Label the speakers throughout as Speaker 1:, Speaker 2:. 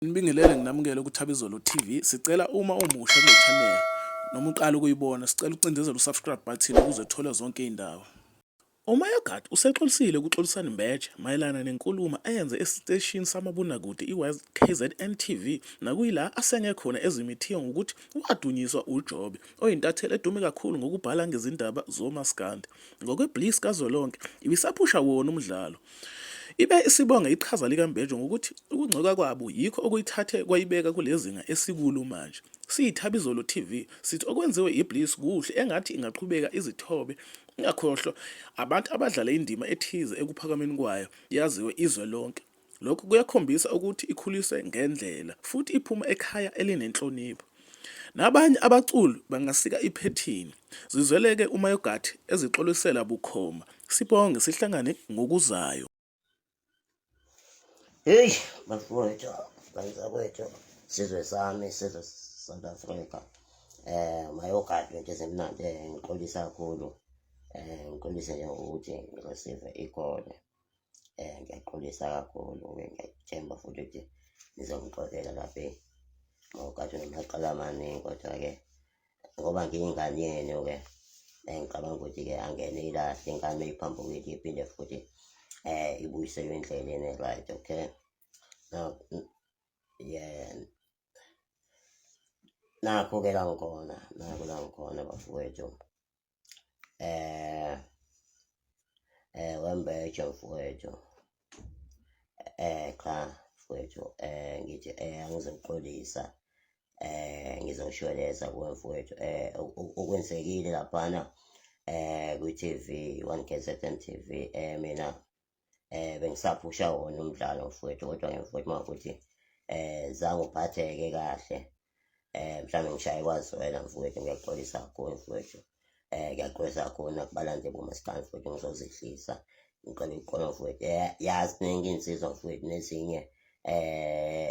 Speaker 1: Nibingelele nginamukele kuThabizolo TV. Sicela uma umusha kule channel noma uqala ukuyibona, sicela ucindezele usubscribe button ukuze uthole zonke iy'ndaba. UMayogat usexolisile kuXolisani Mbeje mayelana nenkulumo ayenze esiteshini samabonakude i-KZN TV nakuyila asenge khona ezimithiyo ngokuthi wadunyiswa uJobe oyintatheli edume kakhulu ngokubhala ngezindaba zomaskandi. NgokweBliss kazwelonke ibisaphusha wona umdlalo. Ibe isibonga iqhaza likaMbejo ngokuthi ukungcoka kwabo yikho okuyithathe kwayibeka kulezinga esikulo manje. SiyiThabizolo TV sithi okwenziwe yiBliss kuhle engathi ingaqhubeka izithobe ingakhohlwa abantu abadlale indima ethize ekuphakameni kwayo yaziwe izwe lonke. Lokhu kuyakhombisa ukuthi ikhuliswe ngendlela futhi iphuma ekhaya elinenhlonipho. Nabanye abaculi bangasika iphethini. Zizweleke uMayogathi ezixolisela bukhoma. Sibonge sihlangane ngokuzayo.
Speaker 2: Hey bafowethu, bantakwethu, sizwe sami, sizwe South Africa. Mayogadi into ezimnandi ngixolisa kakhulu. Ngixolise nje ukuthi ngireceive i-call. Ngiyaxolisa kakhulu ngiyathemba futhi ukuthi nizongixolela lapha ngoba unamacala amaningi kodwa-ke ngoba ngiyingane yenu-ke ngicabanga ukuthi-ke angene ilahle ingane iphambukile iphinde futhi ibuyiselwe endleleni right okay now yeah nakho-ke la ngikhona nakho la ngikhona bafowethu wembeje mfowethu cha mfowethu ngithi angizoxolisa ngizoshweleza kuwe mfowethu okwenzekile laphana kwi-TV 1 KZN TV mina bengisaphusha wona umdlalo mfowethu kodwa-ke mfowethu uma ukuthi zange uphatheke kahle mhlawumbe ngishaye kwazwela mfowethu ngiyaxolisa kakhulu mfowethu ngiyaxolisa kakhulu nakubalandeli bomasikandi mfowethu ngizozehlisa ngicela uxolo mfowethu yazi ziningi iy'nsizwa mfowethu nezinye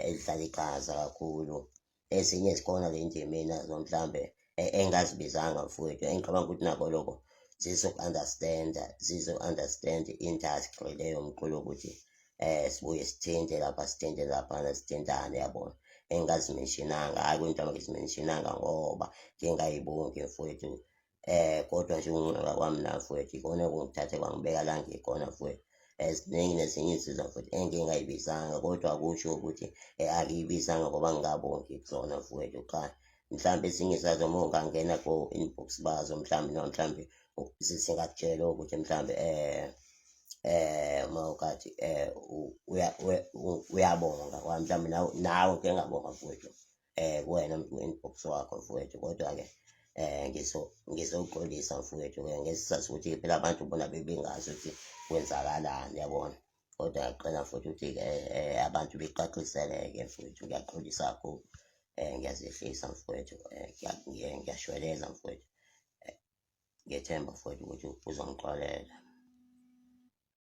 Speaker 2: ezidlala iqhaza kakhulu ezinye zikhona le ndimeni nazo mhlambe engazibizanga mfowethu engicabanga ukuthi nako lokho zizoku-understanda zizo-understand i-industry leyo mculo ukuthi sibuye sithinte lapha sithinte laphana sithintane yabona engazimentionanga hhayi kwinto angizimentionanga ngoba ngingayibongi mfowethu kodwa nje ukunqoba kwami la mfowethu ikona okungithathe kwangibeka la ngikhona mfowethu ziningi nezinye izinsizwa mfowethu engingayibizanga kodwa akusho ukuthi angiyibizanga ngoba ngingabongi kuzona mfowethu cha mhlawumbe ezinye zazo uma ungangena ko-inbox bazo mhlawumbe noma mhlawumbe singakutshela ukuthi mhlawumbe uma ukathi uyabonga kwa mhlawumbe nawe ngike ngabonga mfowethu kuwena ku-inbox wakho mfowethu kodwa-ke ngizoxolisa mfowethu ke ngesizathu ukuthi phela abantu bona bebengazi ukuthi kwenzakalani yabona kodwa ngiyacela futhi ukuthi-ke abantu becaciseleke mfowethu ngiyaxolisa kakhulu ngiyazehlisa mfowethu ngiyashweleza mfowethu ngiyethemba mfowethu ukuthi uzongixolela.